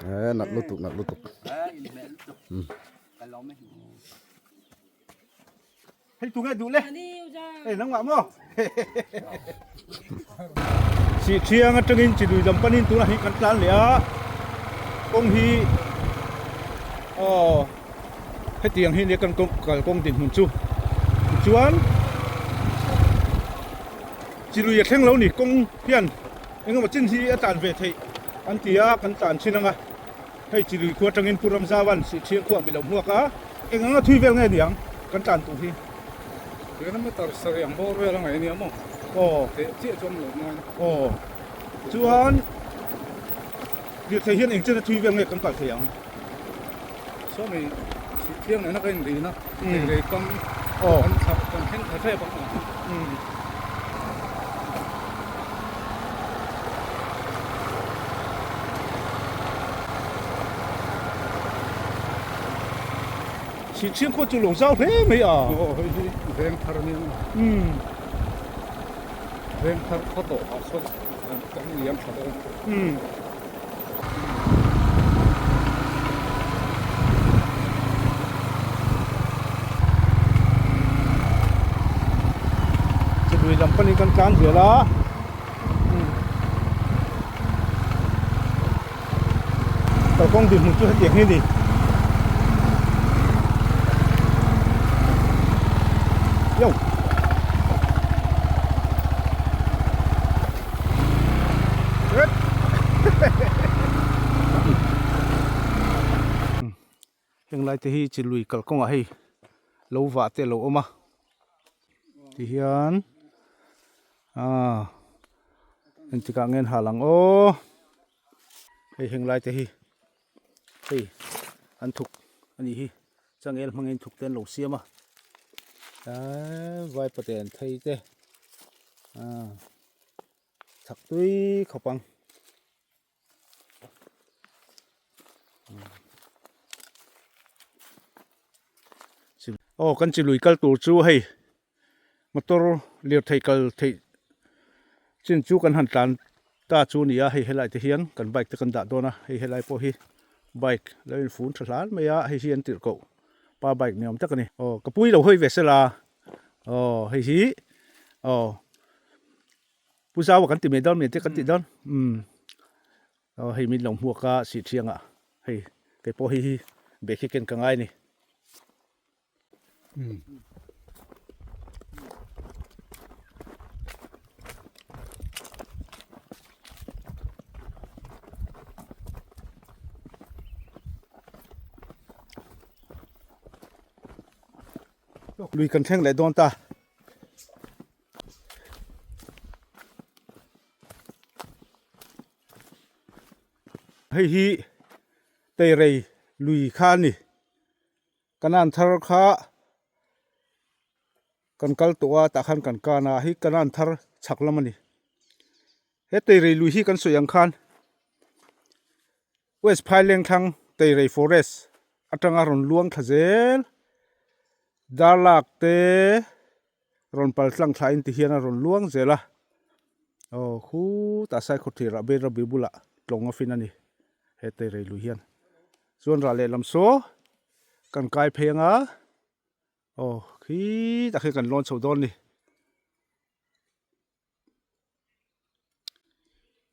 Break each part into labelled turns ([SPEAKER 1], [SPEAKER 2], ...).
[SPEAKER 1] Eh nalh lutuk nalh lutuk.
[SPEAKER 2] Hei tunge duh le hei nangmah maw Sih thiang atangin chi lui lam panin tunah hi kan tlan leh a kawng hi aw hetiang hi nia kan kal kawng dinhmun chu tichuan chi lui a thleng lo ni kawng hian engemaw chin hi a tlan ve theih an ti a kan tlan thin ang a. Hei chi lui khua atangin Pu Ramzaua'n sih thiang khuah mi lo hmuak a, eng anga thui vel nge niang kan tlan tur hi?
[SPEAKER 3] Kilometer sarih ang bawr vel a ngaih ania maw?
[SPEAKER 2] Aw.
[SPEAKER 3] Teh chiah chuan lo ngai.
[SPEAKER 2] Aw. Chuan lirthei hian eng chen a thui vel nge kan kal thei ang?
[SPEAKER 3] Sawmi sih thiang nena ka inrin a, rei kam kan thla kan thleng thla hrep ang.
[SPEAKER 2] Sih chhing khaw chu lo zau hle mai a.
[SPEAKER 3] Aw hei hi veng thar ania maw?
[SPEAKER 2] Umm.
[SPEAKER 3] Veng thar khaw tawh ah sawn kan liam tha dawn.
[SPEAKER 2] Umm. Chilui lam panin kan tlan zel a kalkawng dinhmun chu hetiang hi a ni. Yo. Heng lai te hi chi lui kalkawngah hei lo vah te a lo awm a tihian aaa engtikah nge an hal ang aw hei heng lai te hi hei an thuk a nih hi changel hmangin thuk te an lo siam a eee vaipa te an thei te aaa. Chak tui khawp ang. Aw kan chi lui kal tur chu hei motor lirthei kal theih chin chu kan han tlan ta chu a ni a hei helai te hian kan bike te kan dah dawn a hei helai pawh hi bike lo in fun tha hlan mai a hei hi an tirh koh pa bike ni awm tak a ni aw ka pui lo hawi ve sela aw hei hi aw. Pu Zaua kan ti mai dawn mai te kan tih dawn umm aw hei min lo hmuak a sih thiang ah hei kei pawh hei hi bag hi ken ka ngai a ni. Lui kan thleng leh dawn ta. Hei hi Teirei lui kha a ni. Kanan thar kha kan kal tawh a tah khan kan kan a hei kanan thar chhak lam a ni. He Teirei lui hi kan sawi ang khan West Phaileng thlang Teirei forest atanga rawn luang thla zel Darlak te. Rawn pal tlang thla in ti hian a rawn luang zel a, aw khutah Saikhawthlir ah Bairabi bulah tlawng a fin a ni he Teirei lui hian. Chuan rah lehlam saw kan kai phei anga aw khitah khian kan lawn chho dawn a ni.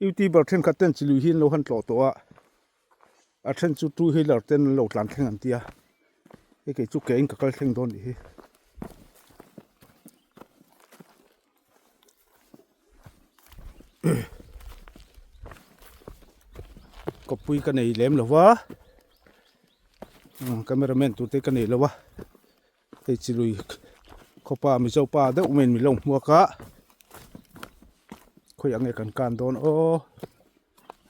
[SPEAKER 2] Youtuber thenkhat ten chi lui hi an lo han tlawh tawh a, a then chu two wheeler ten an lo tlan thleng an tia, hei kei chu ke in ka kal thleng dawn nih hi. Kawppui ka nei lem lo va, cameraman tur te ka nei lo va. Hei chi lui khawpa Mizo pa deuh mai in min lo hmuak a khawiah nge kan kan dawn aw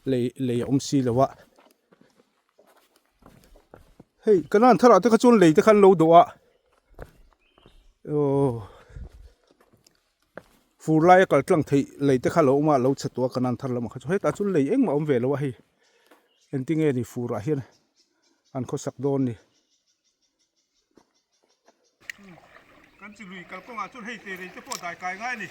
[SPEAKER 2] lei lei a awm si lo a hei kanan tharah te kha chuan lei te khan lo dawh a aw fur laia kal tlang theih lei te kha lo awm a lo chhe tawh a kanan thar lamah kha chuan hetah chuan lei engmah a awm ve lo a hei engtinge ni furah hian an khawsak dawn ni. Kan chi lui kalkawngah chuan hei te rei te pawh dai kai ngai a ni.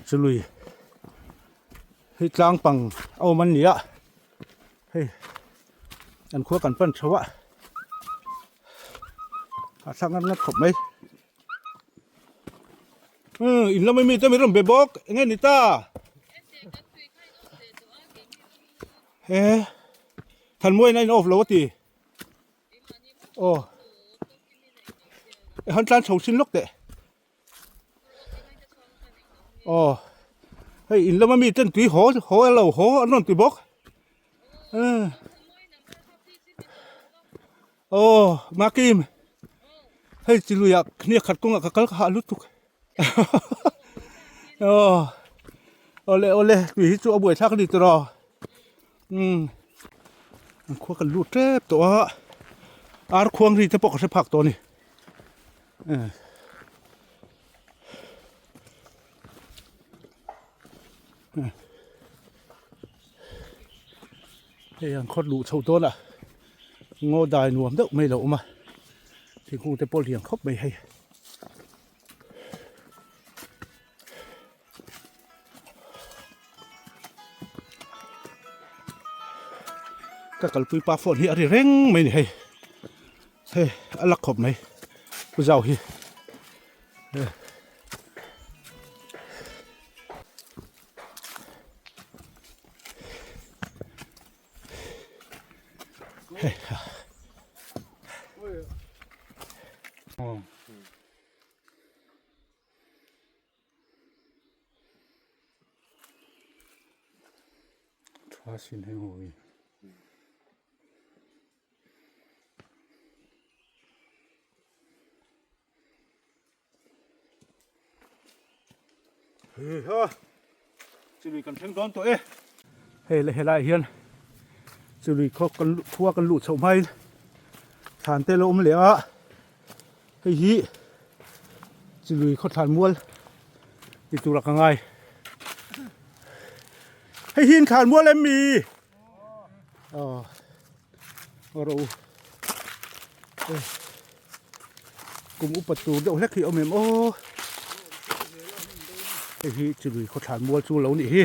[SPEAKER 2] Chului hei tlang pang a awm an ni a hei an khua kan pan theuh a hahthlak ngat ngat khawp mai umm in lama mi te min rawn be bawk eng nge ni ta he thanmuaina in off lo a ti. Aw e han tlan chho sin lawk teh aw hei in lama mi ten tui haw haw a lo haw an rawn ti bawk aw makim hei chi luiah hniak khat kawngah ka kal ka hah lutuk aw awle awle tui hi chu a buaithlak a ni tawh Umm an khua kan lut tep tawh a ar khuang ri te pawh ka hre phak tawh a ni hei an khawt luh chho dawn a ngaw dai nuam deuh mai lo awm a thingkung te pawh lian khawp mai hei. Ka kalpui pa phone hi a ri reng mai a ni hei hei a lak khawp mai pu zau hi hei ha.
[SPEAKER 3] Tha sin heng ho hi.
[SPEAKER 2] Hei ha chului kan thleng dawn tawh e. Hei le helai hian chului khaw kan khua kan luh chhoh hmain thlan te lo awm leh a hei hi chului khaw thlan mual ti tura ka ngai. Hei hi in thlan mual em mi? Aw ro kum upa tur deuh hlek hi a awm em aw hei hi chului khaw thlan mual chu lo nih hi.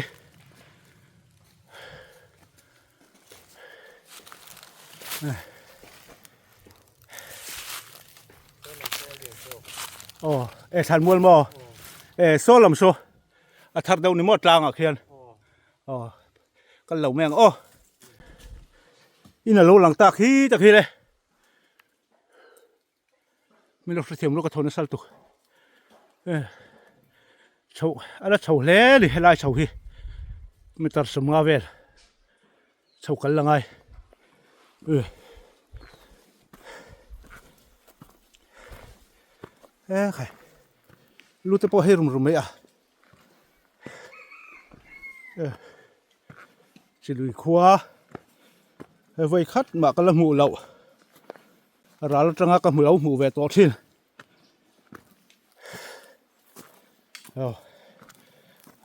[SPEAKER 2] Aw e thlan mual maw e saw lam saw a thar deuh ni maw tlangah khian aw kal lo mai ang aw in a lo lang tak hi tak hi le min lo hrethiam lo ka thawn nasa lutuk e chho a la chho hle a ni helai chho hi meter sawmnga vel chho kal la ngai e e khai lu te pawh hei rum rum mai a e chilui khua he vawi khat mah ka la hmuh loh ral atanga ka hmu lo hmuh ve tawh thin aw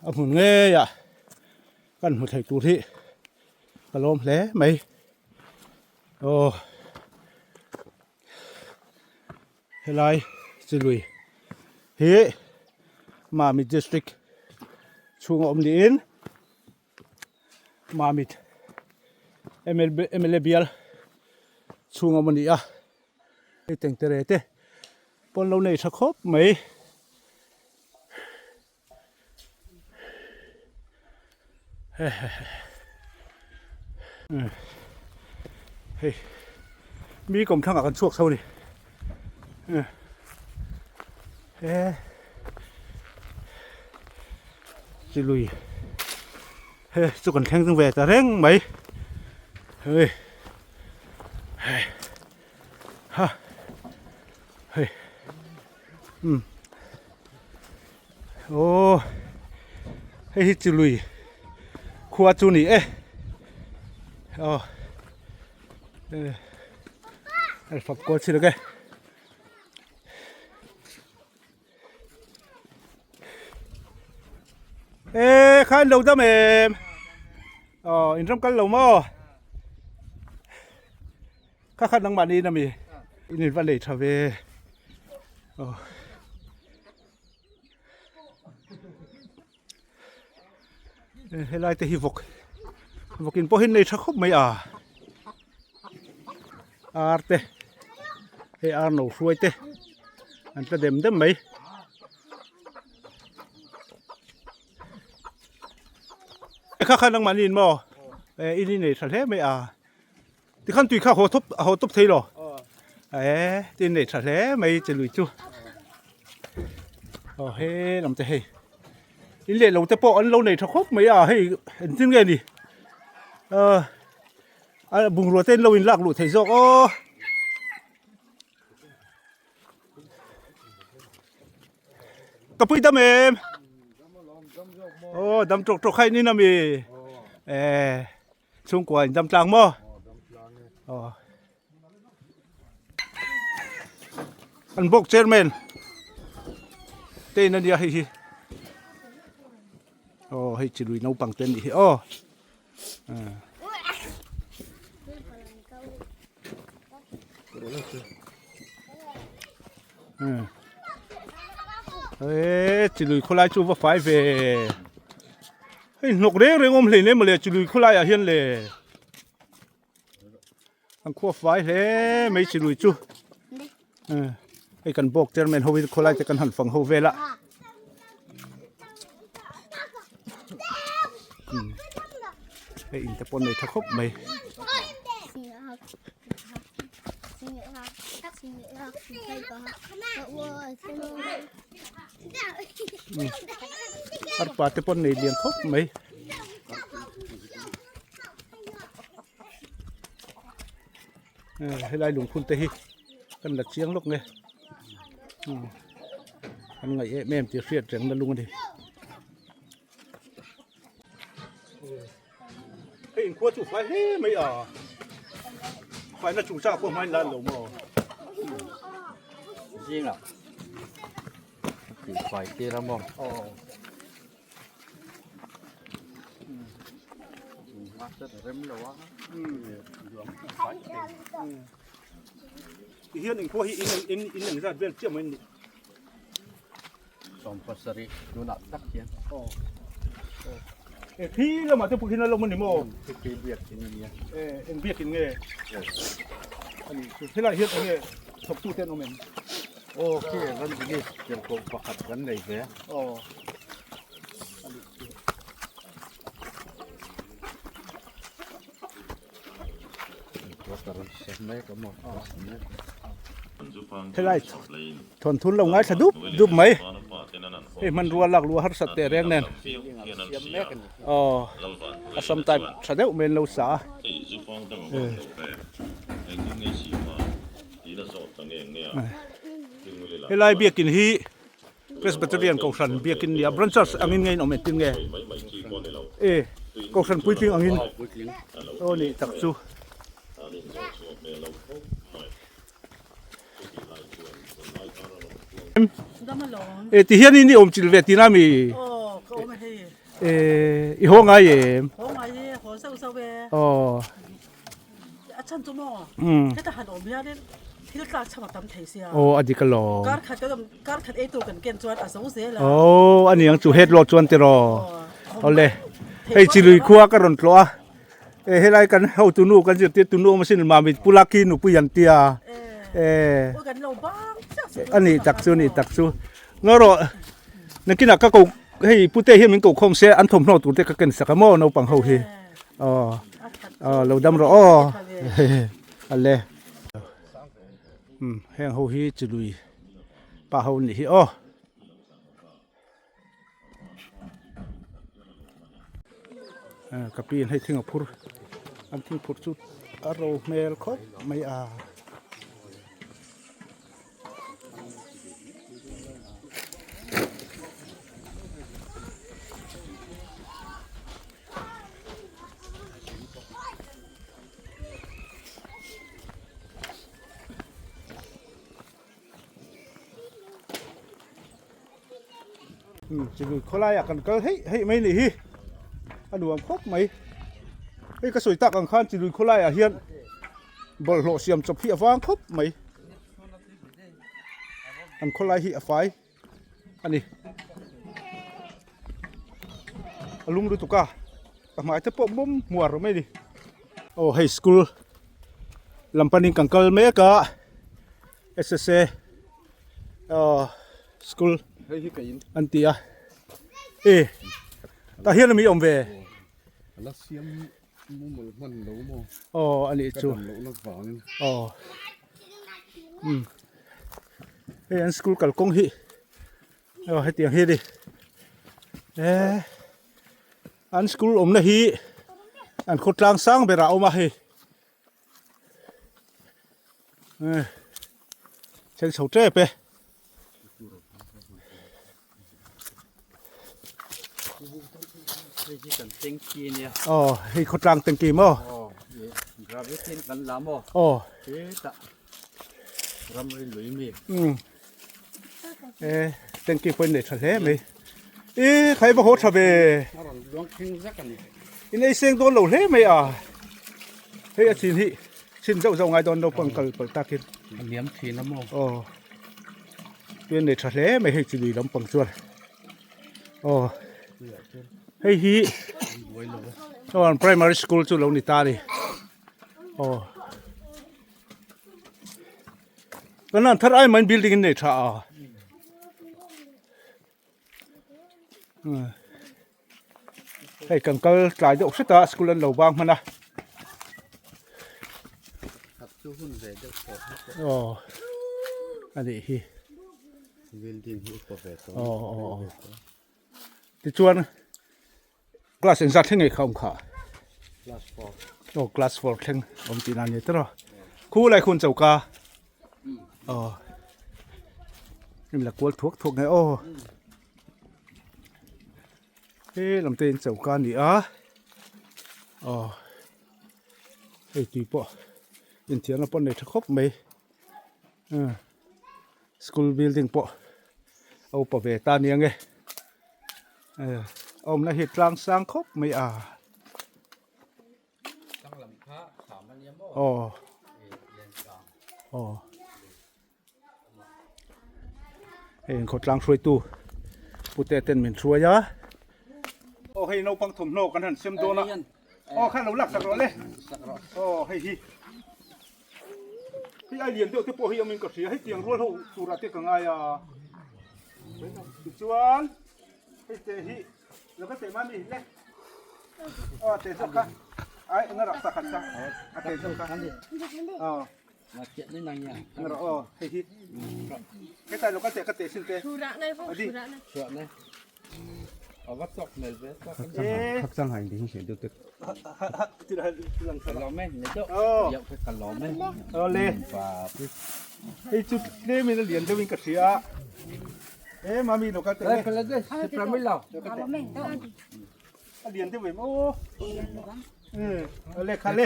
[SPEAKER 2] a hmun ngei ah kan hmu thei tur hi ka lawm hle mai aw helai chilui hi Mamit district chhunga awm niin Mamit mla bial chhung awm a ni a hei tengtere te pawn lo nei tha khawp mai hei mi kawm thlangah kan chhuak chho a ni he chi lui he chu kan thleng ve ta reng mai hei hei ha hei umm aw hei hi chi lui khua chu ni e aw e fak kual chhin ang e. Ê kha in lo dam em aw in ram kal lo maw kha kha nangmah niin ami in in va nei tha ve. Aw. Helai te hi vawk vawk in pawhin nei tha khawp mai a ar te hei ar no hruai te an tla dem dem mai. Kha kha nangmah niin maw in i nei tha hle mai a tikhan tui kha haw thawp a haw tawp thei lo eh tin nei tha hle mai che lui chu aw he lam te hei in leh lo te pawh an lo nei tha khawp mai a hei engtin nge ni ah a bungrua te an lo in lak luh thei zawk aw. Ka pui dam em? Aw dam tawk tawk kha in in ami? Eh chhungkua in dam tlang maw? Aw. An bawk chairman te in ania hei hi. Aw hei chilui naupang te an nih hi aw. Eee chilui khawlai chu va fai ve hei hnawk reng reng awm hleinem mawle chilui khawlai ah hian le an khua fai hle mai chilui chu hei kan bawk chairman ho hi khawlai te kan han fang ho vel a. Hei in te pawh nei tha khawp mai. Arpa te pawh nei lian khawp mai. Helai lungphun te hi kan la chiang lawk nge an ngaih em em tih hriat reng na lung a ni. Hei inkhua chu fai hle mai a faina chungchang pawh hmain lan lo maw.
[SPEAKER 4] Zingah tihfai tir a maw.
[SPEAKER 2] Ti hian inkhua hi in in in engzat vel chiah mai ni.
[SPEAKER 4] 70 tunah tak hian.
[SPEAKER 2] Aw. E thi lamah te pawh hian a lo ni maw?
[SPEAKER 4] Khi biak in ania.
[SPEAKER 2] E eng biak in nge? Ani chu helai hian enge thawktu te an awm em?
[SPEAKER 4] Aw khi Evangelist tirhkoh pakhat kan nei ve.
[SPEAKER 2] Aw. Helai thawnthu lo ngaithla dup dup mai hei hmanrua lak luh a harsat teh reng nen aw a sam type tha deuh mai an lo sa a. Helai biakin hi Presbyterian Kohhran biakin nia branch church angin nge in awm engtin nge e Kohhran puitling angin aw nih tak chu. E ti hian in i awm chilh ve tihna mi e i haw ngai em aw.
[SPEAKER 5] A chan chu maw? Heta han awm hianin thil tlak chham a tam thei sia.
[SPEAKER 2] Aw a dik alawm.
[SPEAKER 5] Kar khat kan awm kar khat ei tur kan ken chuan a zo zel a.
[SPEAKER 2] Aw a niang chu head load chuan tiraw. Awle hei chilui khua ka rawn tlawh a e helai kan hotu nu kan zirtir tu nu awm asin Mamit Pu Lucky nupui an tia e a nih tak chu a nih tak chu ngaw rawh nakinah ka ko hei pute hian min ko khawm se an thawmhnaw tur te ka ken sak a maw naupang ho hi. Aw aw lo dam rawh aw ale um heng ho hi chilui pa ho nih hi aw ka pi in hei thing a phur an thing phur chu a ro hmel khawp mai a. Chilui khawlaiah kan kal heih heih mai nih hi a nuam khawp mai hei ka sawi tak ang khan chilui khawlaiah hian bawlhhlawh siam chawp hi a vang khawp mai. An khawlai hi a fai a ni. A lung lutuk a, ka hmai te pawh mawm hmuar mai a ni. Aw hei school lam panin kan kal mek a S_S_A aw school an ti a e tah hian ami awm ve.
[SPEAKER 1] Mumal hman lo maw?
[SPEAKER 2] Aw a nih chu.
[SPEAKER 1] Ka dam lohna vangin.
[SPEAKER 2] Aw. Um. Hei an school kalkawng hi. Aw hetiang hi a ni. Eh. An school awmna hi an khawtlang sang berah a awm a hei. Eh. Thleng chho tep e. Aw hei khawtlang tanki maw?
[SPEAKER 4] Aw gravity in kan la maw?
[SPEAKER 2] Aw.
[SPEAKER 4] Hetah ramri lui mi.
[SPEAKER 2] Um. Eh tanki pawh in nei tha hle mai. I khai va haw tha ve.
[SPEAKER 4] A rawn luang thleng zak a ni.
[SPEAKER 2] In ei seng dawn lo hle mai a. Hei a chin hi chin zauh zauh ngai dawn naupang kal palh takin.
[SPEAKER 4] A liam thin a maw?
[SPEAKER 2] Aw. Tuian nei tha hle mai hei chi lui lampang chuan. Aw. Hei hi chuan primary school chu lo ni ta a ni. Aw. Kan an thar ai mai building in nei tha a. Hei kan kal tlai deuh hret a school an lo bang hman a. Aw a nih hi.
[SPEAKER 4] Building hi upa ve tawh.
[SPEAKER 2] Aw aw aw. Tichuan class engzat thleng nge kha awm kha?
[SPEAKER 4] Class 4.
[SPEAKER 2] Aw class 4 thleng awm tihna a ni tawh a. Khu lai khun choka. Aw. Hemi la kual thuak thuak nge aw. He lam te in choka a ni a. Aw. Hei tui pawh inthiarna pawh nei tha khawp mai. School building pawh a upa ve ta nia nge. A awmna hi tlang sang khawp mai a. Aw. Aw. Hei in khawtlang hruaitu pute ten min hruai a. Aw hei naupang thawmhnaw kan han sem dawn a. Aw kha lo lak sak rawh le. Aw hei hi. Hei ai lian deuh te pawh hi awmin ka hria. Hei tiang rual ho turah te ka ngai a. Tichuan hei te hi lo ka teh mami le. Aw te zawk kha. Ai nga rak pakhat kha. A te zawk kha. Aw. Nga rawh aw hei hi. Hetlai lo ka teh ka teh sin te. Adi.
[SPEAKER 1] Khak chang hain ding hian deuh te.
[SPEAKER 2] Awle. Hei chu tlem in a lian deuh in ka hria. E mami lo kal teh le. A lian deuh em aw. Awle kha le.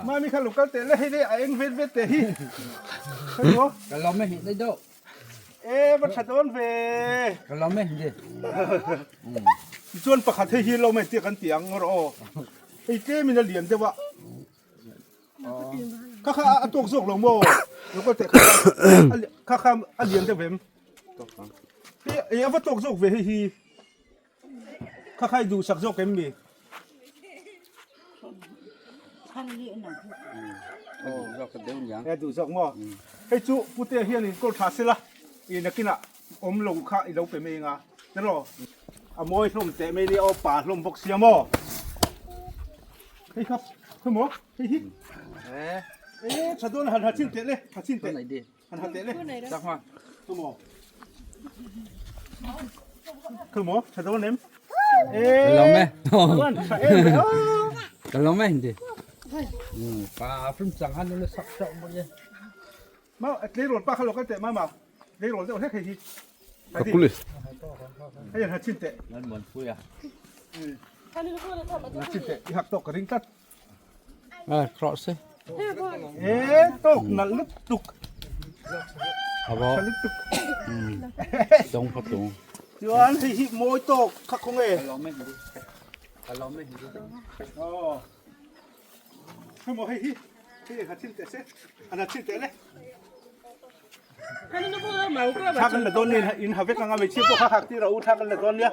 [SPEAKER 2] Mami kha lo kal teh le hei le a eng vet vet teh hi. E va tha dawn ve.
[SPEAKER 4] Ka lawm e ndi.
[SPEAKER 2] Tichuan pakhat hei hi lo mai tia kan ti ang ngawr aw. Hei tlem in a lian deuh a. Kha kha a tawk zawk lo maw? Lo kal teh kha kha kha a lian deuh em. Hei a va tawk zawk ve hei hi. Kha kha i duhsak zawk em mi? E duh zawk maw? Hei chu Putea hian in kawl tha sela i nakinah awm lo kha i lo pe mai anga tiraw? A mawi hlawm teh mai nia aw pa hlawm bawk sia maw? Hei kha khawi maw? Hei hi e tha dawn han ha chin teh le ha chin teh. Han ha teh le. Khawi maw? Khawi maw? Tha dawn em?
[SPEAKER 4] Ka lawm e.
[SPEAKER 2] Chuan tha em ve aw.
[SPEAKER 4] Ka lawm e hindi. Pa phun chang han le sak chok mo ye.
[SPEAKER 2] Ma tleirawl pa kha lo kal teh mama. Tleirawl deuh hlek hei hi.
[SPEAKER 1] Ka kuli.
[SPEAKER 2] Hei han ha chin teh.
[SPEAKER 4] Nan mon pui a.
[SPEAKER 2] Ha chin teh i hak tawk ka ring tlat.
[SPEAKER 4] À, cross ấy.
[SPEAKER 2] Ê, tawk nalh lutuk.
[SPEAKER 4] Abo.
[SPEAKER 2] Tha lutuk.
[SPEAKER 4] Dong pha tung.
[SPEAKER 2] Chuan hei hi mawi tawk kha khaw nge. Aw. Hei maw hei hi. Hei ha chin teh se. An ha chin teh le. Thla kan la dawn nia in ha vek anga hmeichhia pawh kha hak tir a u thla kan la dawn nia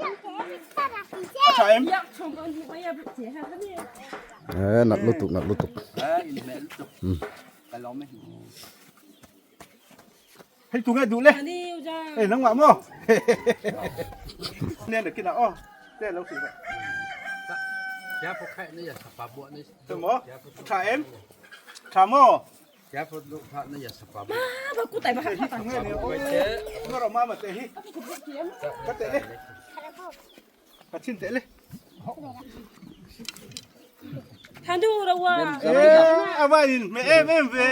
[SPEAKER 2] a tha em?
[SPEAKER 1] Eh nat lutuk nat lutuk.
[SPEAKER 2] Hei tunge duh le hei nangmah maw nen a kinah aw te lo hrilh rawh maw tha em tha maw ka teh le ka chin teh le a va in hmeh em em ve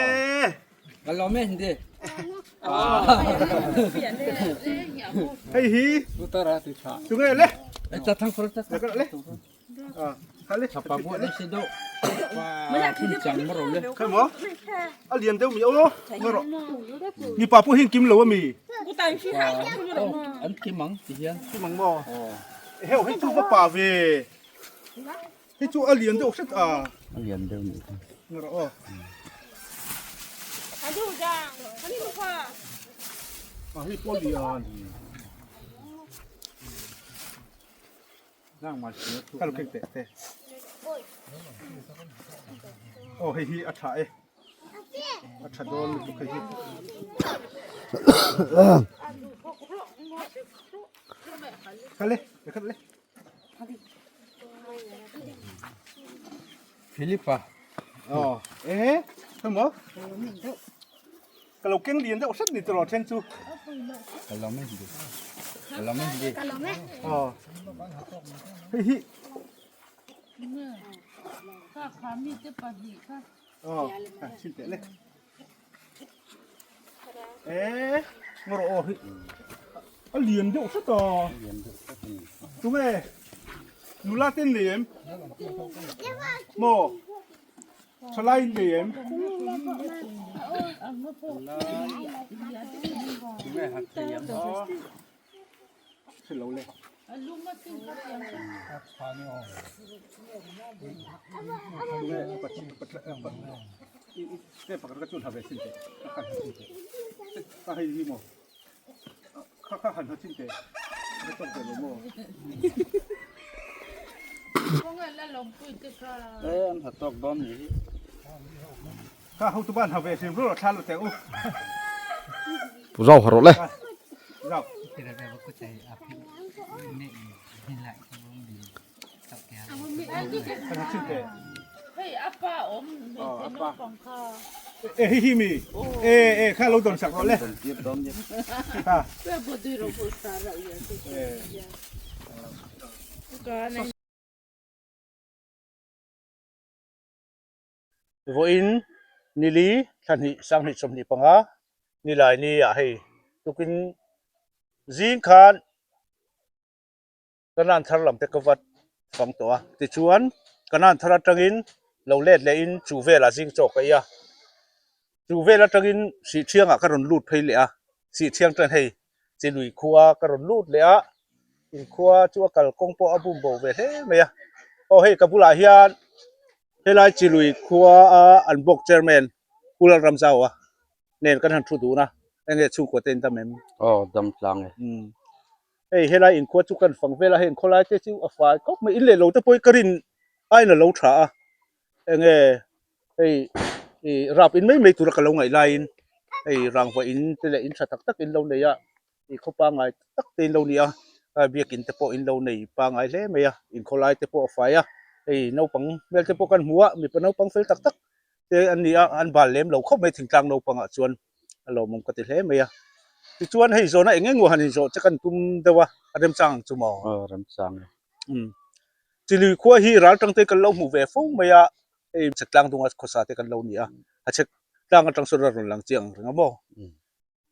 [SPEAKER 2] hei hi tunge le le A lian deuh mi aw ngaw rawh mipa pawh hi an kim lo ami
[SPEAKER 4] an kim ang ti hian
[SPEAKER 2] kim ang maw heuh hei chu va pa ve hei chu a lian deuh hret a
[SPEAKER 4] a lian deuh ni
[SPEAKER 2] ngaw rawh aw a hei pawh lian Kal keng teh te. Aw hei hi a tha e. A tha dawn lutuk hei hi. Kal e, kal le.
[SPEAKER 4] Philippa.
[SPEAKER 2] Aw, e, hei maw? Ka lo keng lian deuh hret ni tawh then chu.
[SPEAKER 4] Ka lo mai hi. Ka lo mai hi.
[SPEAKER 6] Ka lo mai.
[SPEAKER 2] Aw. Hei hi.
[SPEAKER 5] Kha kha mi te pahnih kha.
[SPEAKER 2] Aw, chin teh le. Eh, ngoro aw hi. A lian deuh hret a. Tunge? Nula ten nei em? Maw? Thalai in nei em? Hre lo le. Ka hei hi maw? Kha kha han ha chin teh. Ka tawk ve lo maw?
[SPEAKER 4] Eh an ha tawk dawn ni hi.
[SPEAKER 2] Kha hotu ban ha ve hrim ru thla lo teh u.
[SPEAKER 1] Pu Zau ha rawh le.
[SPEAKER 2] Zau. Han ha chin teh.
[SPEAKER 5] Hei apa awm hmeichhe naupang kha.
[SPEAKER 2] E hi hi mi e e kha lo dawn sak rawh le. Kha. Vawiin nili thlahnih sanghnih 25 nilai ni ah hei tukin zing khan Kanan thar lam te ka vat fang tawh a, tichuan Kanan thar atangin lo let lehin chu velah zing chaw ka ei a, chu vel atangin Sihthiangah ka rawn lut phei leh a, Sihthiang chuan hei Chilui khua ka rawn lut leh a, inkhua chu a kalkawng pawh a bum bo ve hle mai a, aw hei ka bulah hian helai Chilui khua a an bawk chairman Pu Lalramzau-a nen kan han thu dun a, enge chhungkua te in dam em?
[SPEAKER 4] Aw dam tlang e.
[SPEAKER 2] Hei helai inkhua chu kan fang vel a, heng khawlai te chu a fai khawp mai, in leh lo te pawh hi ka rin aiin a lo tha a, enge hei ih rap in mai mai tura ka lo ngaih laiin hei rangva in te leh in tha tak tak in lo nei a, ih khaw pangngai tak te in lo ni a, biakin te pawh in lo nei pangngai hle mai a, inkhawlai te pawh a fai a, hei naupang hmel te pawh kan hmu a, mipa naupang fel tak tak te an ni a, an bal lem lo khawp mai thingtlang naupangah chuan. a lawmawm ka ti hle mai a tichuan hei zawhna eng eng han inzawh che kan tum deuh a a remchang ang chu maw
[SPEAKER 4] aw remchang e
[SPEAKER 2] um chilui khua hi ral tang te kan lo hmu ve fo mai a hei chhek tlang dunga khawsa te kan lo ni a a chhek tlang atang sawn a rawn lang chiang ang reng a maw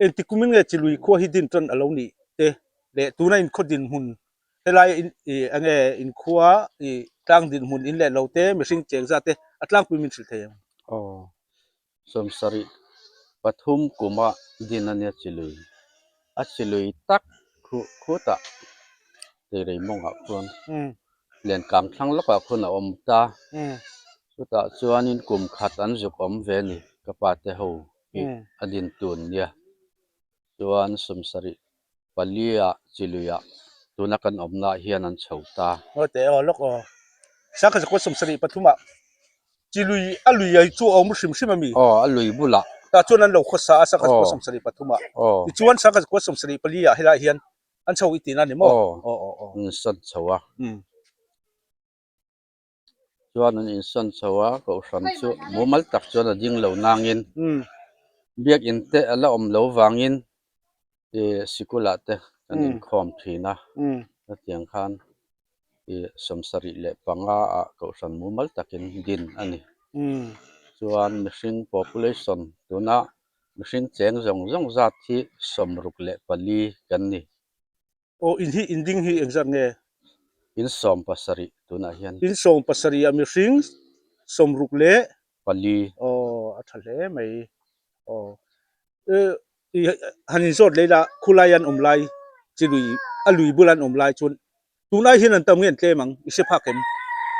[SPEAKER 2] engti kumin nge chilui khua hi din tan a lo nih te leh tuna inkhaw dinhmun helai in ih enge inkhua ih tlang dinhmun in leh lo te mihring cheng zat te a tlangpui min hrilh thei ang
[SPEAKER 4] aw 70 pathum kuma din a nia chilui a chilui tak khuh khutah teirei mawngah khuan len kang thlang lawkah khuan a awm ta chutah chuanin kum khat an zuk awm ve a ni ka pa te ho hi a din tun nia. Chuan 74 ah Chiluiah tuna kan awmnaah hian an chho ta.
[SPEAKER 2] Ngawi teh aw lawk aw. 1973 ah Chilui a lui ai chu a awm hrim hrim a mi?
[SPEAKER 4] Aw a lui bulah.
[SPEAKER 2] Tah chuan an lo khawsa a 1973 ah.
[SPEAKER 4] Aw.
[SPEAKER 2] Tichuan 1974 ah helaiah hian an chho i tihna a ni maw?
[SPEAKER 4] Aw.
[SPEAKER 2] Aw aw aw.
[SPEAKER 4] An insawn chho a.
[SPEAKER 2] Umm.
[SPEAKER 4] Chuan an insawn chho a, kohhran chu mumal tak chuan a ding lo nangin biakinn te a la awm lo vangin ih sikulah te kan inkhawm thin a, hetiang khan ih 75 ah kohhran mumal takin din a ni. Chuan mihring population tuna mihring cheng zawng zawng zat hi 64 kan ni.
[SPEAKER 2] Aw in hi in ding hi engzat nge?
[SPEAKER 4] In 17 tunah hian.
[SPEAKER 2] In 17 a mihring 60 leh.
[SPEAKER 4] 4.
[SPEAKER 2] Aw a tha hle mai. Aw i han inzawt leh ila khulai an awm lai chi lui a lui bula an awm lai chuan tun ai hian an tam nge an tlem ang i hre phak em?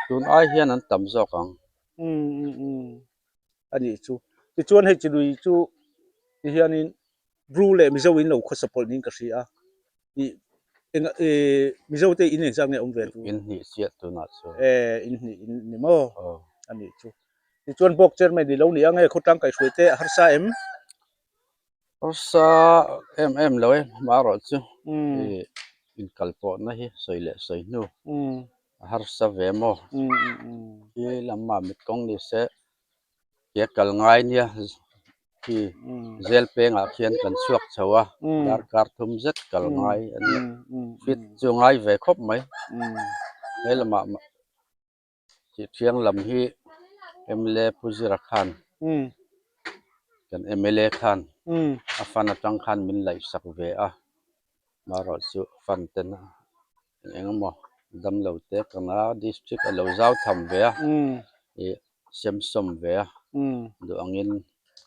[SPEAKER 4] Tun ai hian an tam zawk ang.
[SPEAKER 2] Umm umm umm a nih chu. Tichuan hei chi lui chu ti hianin Bru leh Mizo in lo khawsa pawlh niin ka hria a, ih eng eh Mizo te in engzat nge awm ve tu?
[SPEAKER 4] In hnih chiah tunah chuan.
[SPEAKER 2] Eh in hnih in ni maw?
[SPEAKER 4] Aw.
[SPEAKER 2] A nih chu. Tichuan bawk chairman i lo ni ang e khawtlang kaihhruai te a harsa em?
[SPEAKER 4] Harsa em em lo e marawh chu ih inkalpawhna hi sawi leh sawi hnu a harsa ve maw? Khi lamah mit kawng ni se Ke kal ngai nia khi zel pengah khian kan chhuak chho a, darkar thum zet kal ngai a nia. Fit chu ngai ve khawp mai. He lamah Sihṭhiang lam hi mla Pu Zira khan kan mla khan a fan atang khan min laihsak ve a, marawh chu fan ten a eng eng emaw damlo te kana district a lo zau tham ve a ih semsawm ve a duh angin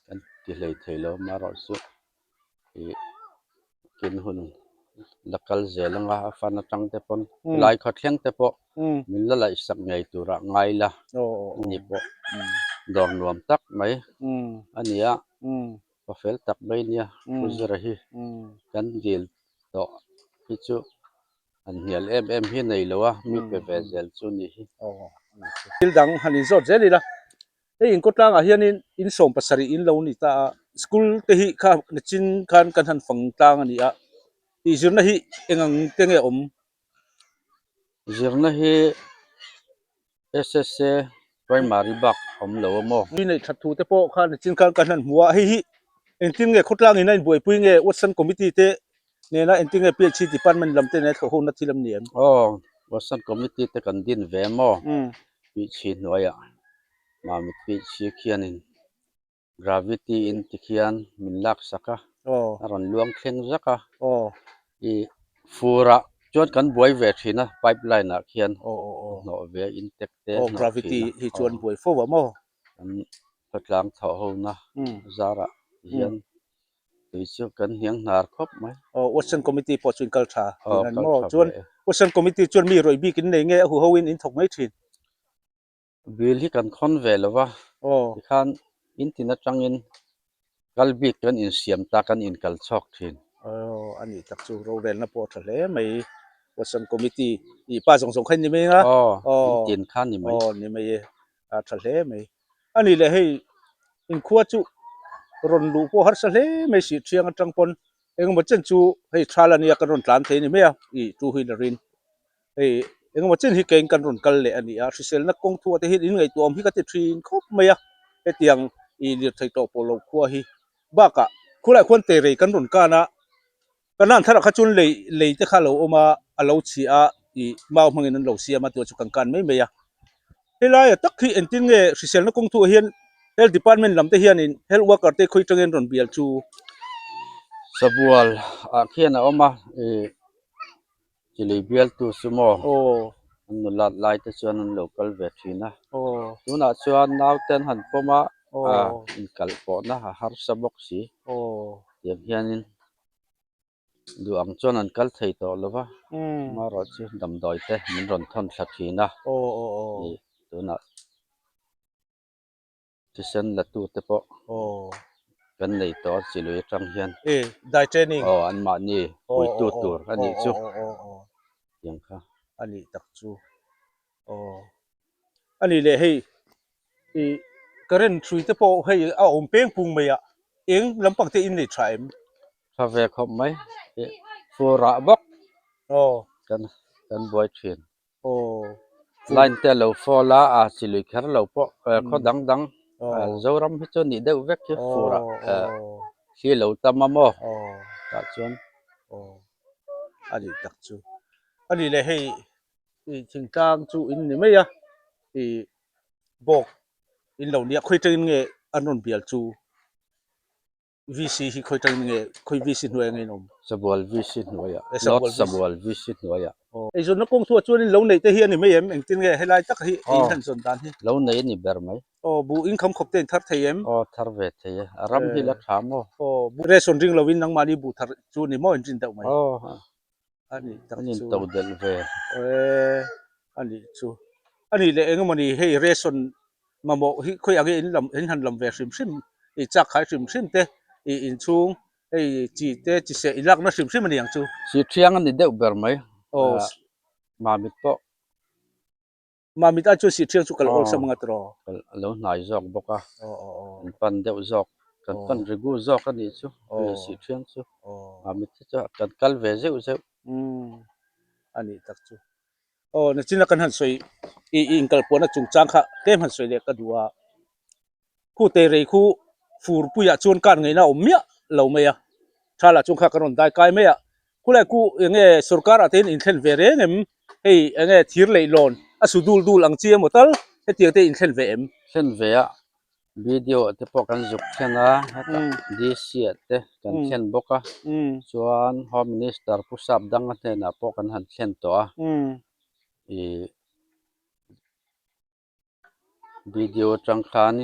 [SPEAKER 4] kan ti hlei thei lo amaherawh chu ih kin hun la kal zel anga a fan atang te pawn helai khaw thleng te pawh min la laihsak ngei turah ngai la ani pawh dawr nuam tak mai a ni a pa fel tak mai nia Pu Zira hi kan dil tawh hi chu an hnial em em hi nei lo a mi pe ve zel chu ni hi.
[SPEAKER 2] Thil dang han inzawt zel ila hei in kawtlangah hianin in 70 in lo ni ta a school te hi kha nachin khan kan han fang tlang a ni a tih zirna hi eng ang te nge awm?
[SPEAKER 4] Zirna hi SSA primary bak awm lo a maw?
[SPEAKER 2] Mi neih that thu te pawh kha nichin khan kan han hmu a, hei hi engtin nge khawtlang in a inbuaipui nge Watson committee te nena engtin nge PHC department lam te nena thlawh ho na thil am ni em?
[SPEAKER 4] Aw, Watson committee te kan din ve maw? PHC hnuaiah Mamit PHC khianin Gravity in ti khian min lak sak a, a rawn luang thleng zak a, i fur ah chuan kan buai ve thin a pipe line ah khian hnawh ve a intake te hnawh thin a.
[SPEAKER 2] Gravity hi chuan buai fo a maw?
[SPEAKER 4] Kan khawtlang thawh ho na zarah hian tui chu kan hniang hnar khawp mai.
[SPEAKER 2] Aw Watson committee pawh chu in kal tha tih an maw? Chuan Watson committee chuan mi rawih bik in nei nge a huho in in thawk mai thin?
[SPEAKER 4] Bill hi kan khawn ve lo va, tikhan in tin atangin kal bik kan insiam ta kan inkal chhawk thin.
[SPEAKER 2] Aw a nih tak chu rorelna pawh a tha hle mai Watson committee ih pa zawng zawng kha in ni mai anga
[SPEAKER 4] Aw in tin kha ni mai.
[SPEAKER 2] Aw ni mai e a tha hle mai. A nih leh hei inkhua chu rawn luh pawh harsa hle mai sih thiang atang pawn engemaw chen chu hei thal a nia kan rawn tlan thei a ni mai a ih two wheeler in. Hei engemaw chen hi keiin kan rawn kal leh a ni a, hriselna kawng thuah te hian in ngaihtuah awm hi ka ti thin khawp mai a, hetiang ih lirthei tawh pawh lo khua hi bakah khulaiah khuan teirei kan rawn kan a, kanan tharah kha chuan lei lei te kha a lo awm a, a lo chhi a ih mau hmangin an lo siam a tih chu kan kan mai mai a, helaia tak hi engtin nge hriselna kawng thuah hian health department lam te hianin health worker te khawi tangin rawn bial chu.
[SPEAKER 4] Sabual ah khian a awm a ih. Chilei bialtu chu maw an nulat lai te chuan an lo kal ve thin a, tunah chuan naute an han pawm a, inkalh pawhna a harsa bawk si, tiang hianin duh ang chuan an kal thei tawh lo va, amaherawh chu damdawi te min rawn thawn thla thin a, ih tunah. Thisen la tu te pawh Kan nei tawh a chi lui atang hian.
[SPEAKER 2] E dai training.
[SPEAKER 4] Aw anmahni puitu tur a nih chu. Tiang kha.
[SPEAKER 2] A nih tak chu. Aw. A nih leh hei i current hrui te pawh hei a awm peng pung mai a eng lampang te in nei tha em?
[SPEAKER 4] Tha ve khawp mai. Fur ah bawk.
[SPEAKER 2] Aw.
[SPEAKER 4] Kan kan buai thin.
[SPEAKER 2] Aw.
[SPEAKER 4] Line te a lo fall a, a chi lui kher lo pawh khaw dang dang Zoram hi chu nih deuh vek hi fur ah thli lo tam a maw tah chuan.
[SPEAKER 2] Aw. A nih tak chu. A nih leh hei i thingtlang chu in ni mai a, i bawk in lo nia khawi tangin nge an rawn bial chu. VC hi khawi tangin nge khawi VC hnuaiah nge in awm?
[SPEAKER 4] Sabual VC hnuaiah, North Sabual VC hnuaiah.
[SPEAKER 2] Aw. Eizawnna kawng thuah chuanin lo neih te hi a ni mai em? Engtin nge helai tak hi in han zawn dan hi?
[SPEAKER 4] Lo nei a ni ber mai.
[SPEAKER 2] Aw, buh in kham khawp te in thar thei em?
[SPEAKER 4] Aw, thar ve thei e. A ram hi la tha maw?
[SPEAKER 2] Aw, buh ration ring lovin nangmahni buh thar chu ni maw in rin deuh mai?
[SPEAKER 4] Aw,
[SPEAKER 2] A nih tak
[SPEAKER 4] an
[SPEAKER 2] chu.
[SPEAKER 4] in to delh ve.
[SPEAKER 2] E, a nih chu. A nih leh eng emawni hei ration mamawh hi khawi ang in lam in han lam ve hrim hrim i chak khai hrim hrim te i inchhung hei chi te chi seh i lakna hrim hrim a ni ang chu.
[SPEAKER 4] Chi thiang a ni deuh ber mai.
[SPEAKER 2] Aw.
[SPEAKER 4] Mamit pawh.
[SPEAKER 2] Mamit a chuan sih thiang chu ka lo awlsam anga tiraw?
[SPEAKER 4] Ka lo hnai zawk bawk a, kan pan deuh zawk, kan pan rigu zawk a nih chu sih thiang chu Mamit te chu kan kal ve zeuh zeuh.
[SPEAKER 2] Umm a nih tak chu. Aw nachina kan han sawi i inkalpuahna chungchang kha tlem han sawi leh ka duh a, Khu teirei khu fur puiah chuan kan ngaihna a awm miah lo mai a, thalah chuan kha kan rawn dai kai mai a, khulai khu eng nge sorkar ah te hian inthlen ve reng em? Hei eng nge thir leihlawn a su dul dul ang chi emaw tal hetiang te inthlen ve em?
[SPEAKER 4] Thlen ve a, video ah te pawh kan zuk thlen a, hetah DC ah te kan thlen bawk a, chuan Home Minister Pu Sapdanga hnenah pawh kan han thlen tawh a, ih. Video atang khan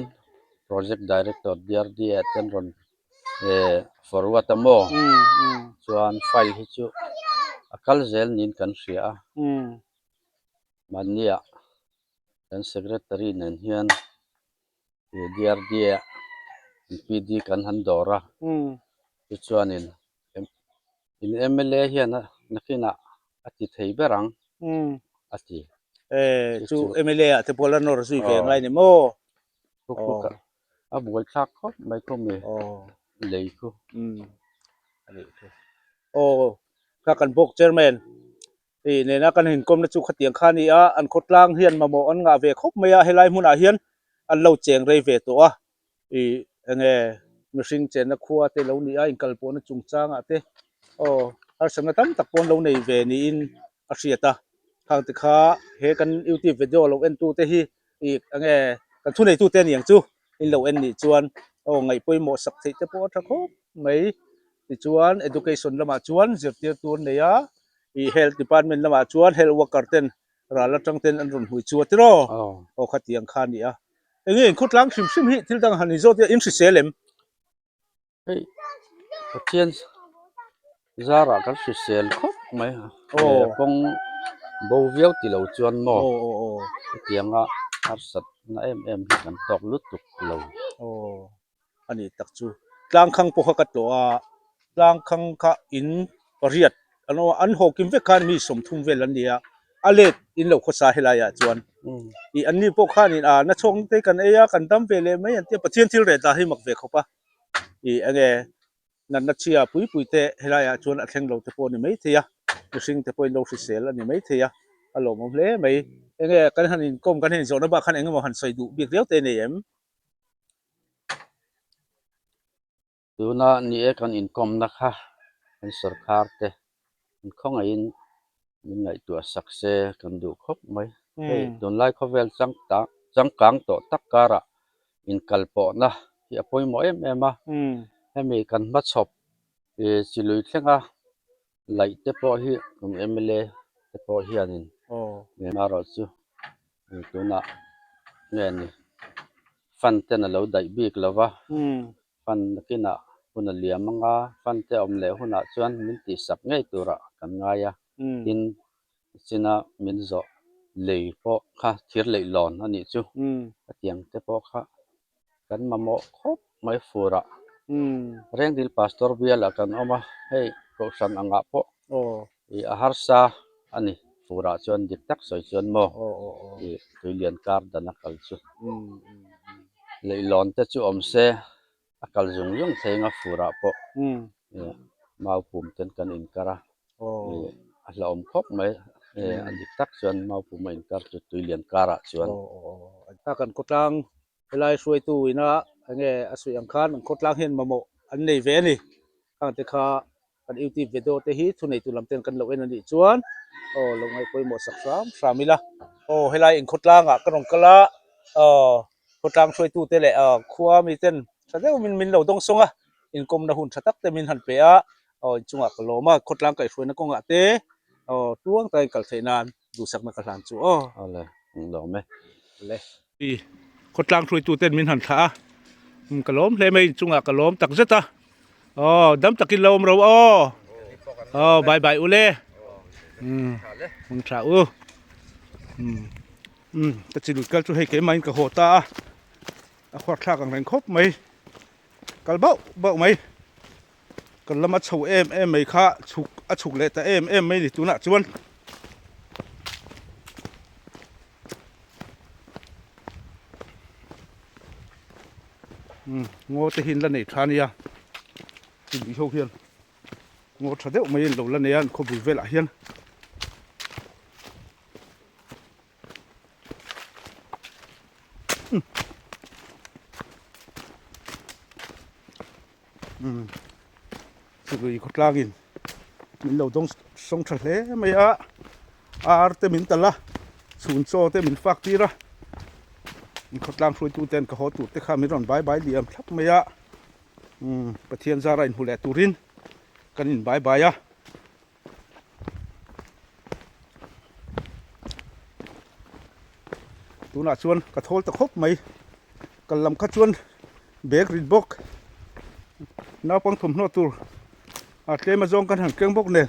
[SPEAKER 4] project director DRDA te an rawn eh forward a maw chuan file hi chu a kal zel niin kan hria a mahnia kan secretary nen hian DRDA P_D kan han dawr a tichuanin in M_L_A hian nakinah a ti thei ber ang a ti.
[SPEAKER 2] E chu MLA ah te pawh la nawr zui ve ngai ni maw?
[SPEAKER 4] A buai thlak khawp mai khaw mi lei khu.
[SPEAKER 2] Aw kha kan bawk chairman i nena kan inkawmna chu khatiang kha a ni a, an khawtlang hian mamawh an ngah ve khawp mai a, helai hmunah hian an lo cheng rei ve tawh a. I enge mihring chenna khua te lo ni a inkal pawhna chungchangah te aw harsatna tam tak pawh an lo nei ve niin a hriat a khang te kha he kan youtube video lo en tu te hi i enge kan thuneitu te aniang chu in lo en nih chuan aw ngaih pawimawh sak theih te pawh a tha khawp mai tichuan education lamah chuan zirtirtu an nei a i health department lamah chuan health worker ten ral atang ten an rawn hmui chu a tiraw aw khatiang kha a ni a. Enge in khawtlang hrim hrim hi thil dang han inzawt ila in hrisel em?
[SPEAKER 4] Hei Pathian zarah kan hrisel khawp mai a, kawng bo viau ti lo chuan maw hetianga harsatna em em hi kan tawk lutuk lo.
[SPEAKER 2] Aw a ni tak chu tlangkhang pawh kha ka tlawh a, tlangkhang kha in pariat an awm a, an haw kim vek khan mi 30 vel an ni a, a let in lo khawsa helaiah chuan ih an ni pawh khanin ah na chhawk te kan ei a kan dam ve leh mai an tia Pathian thil reh dah hi mak ve khawp a ih enge natna chhia pui pui te helaiah chuan a thleng lo te pawh a ni maithei a mihring te pawhin lo hrisel a ni maithei a a lawmawm hle mai enge kan han inkawm kan han inzawhna bak khan engemaw han sawi duh bik riau te nei em?
[SPEAKER 4] Tuna ni e kan inkawmna kha kan sorkar te an khawngaihin min ngaihtuah sak se kan duh khawp mai. Hei tunlai khawvel changkang tawh tak karah inkalpawhna hi a pawimawh em em a, hemi kan hmachhawp ih chi lui thlenga laih te pawh hi kan mla te pawh hianin erawh chu tunah nge ni fund ten a lo daih bik lo va fund nakinah hun a liam anga fund te awm leh hunah chuan min tihsak ngei turah kan ngai a tin china min zawh lei pawh kha thir leih lawn a nih chu hetiang te pawh kha kan mamawh khawp mai furah. Rengdil Pastor bialah kan awm a, hei kohhran angah pawh ih a harsa a ni. Furah chuan dik tak sawi chuan maw ih tuilian kar dan a kal chu. Leihlawn te chu awm se a kal zung zung thei anga furah pawh ih mau pum ten kan inkar a, ih a hlauhawm khawp mai. A dik tak chuan mau pum a inkar chu tuilian karah chuan.
[SPEAKER 2] Kan khawtlang Helai hruaitu ina enge a suih ang khan an khawtlang hian mamawh an nei ve a ni. Khang te kha kan YouTube video te hi thuneitu lam ten kan lo en a nih chuan aw lo ngaih pawimawh sak hram hram ila. Aw helai in khawtlangah ka rawn kal a, aw khawtlang hruaitu te leh aw khua mi ten tha deuh min min lo dawng sawng a, inkawmna hun tha tak te min han pe a, aw inchungah ka lawm a, khawtlang kaihhruaina kawngah te aw tuang takin kal theih nan duhsakna ka hlan chu aw.
[SPEAKER 4] Awle, ang lawm e.
[SPEAKER 2] Le. I khawtlang hruaitu ten min han thlah a, ka lawm hle mai inchungah ka lawm tak zet a, aw dam takin lo awm ro aw, aw bye bye ule, umm hmang tha u, umm umm ka chi lut kal chu hei keimah in ka haw ta a, a khuar thlak ang reng khawp mai, kal bauh bauh mai, kan lama chho em em mai kha chhuk a chhuk leh ta em em mai ni tunah chuan. Ngaw te hi an la nei tha ania tih ho hian ngaw tha deuh mai an lo la nei a an khawbul velah hian. Chului khawtlangin min lo dawng sawng tha hle mai a ar te min talh a chhun chaw te min fak tir a khawtlang hruaitu ten ka haw tur te kha min rawn bai bai liam thlap mai a umm Pathian zara inhmu leh turin kan in bai bai a. Tunah chuan ka thawl ta khawp mai kal lam kha chuan bag rit bawk naupang thawmhnaw tur a tlem a zawng kan han keng bawk nen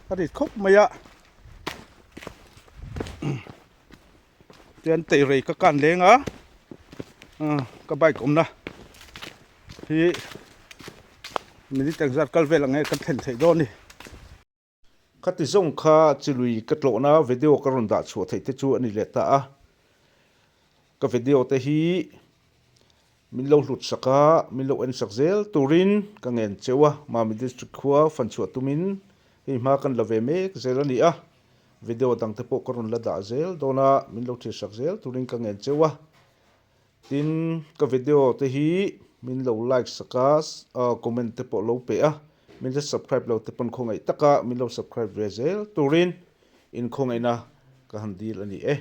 [SPEAKER 2] a rit khawp mai a tian teirei ka kan leng a ka bike awmna hi minute engzat kal vel ang nge kan thlen theih dawn a ni.
[SPEAKER 6] Khati zawng kha chilui ka tlawhna video ka rawn dah chhuah theih te chu a ni leh ta a, ka video te hi min lo hlut sak a, min lo en sak zel turin ka ngen cheu a, Mami District khua fan chhuah tumin hei hma kan la ve mek zel a ni a, video dang te pawh ka rawn la dah zel dawn a, min lo thlir sak zel turin ka ngen cheu a. Tin, ka video te hi min lo like sak a, comment te pawh lo pe a, min la subscribe lo te pawn khawngaih taka min lo subscribe ve zel turin in khawngaihna ka han dil a ni e.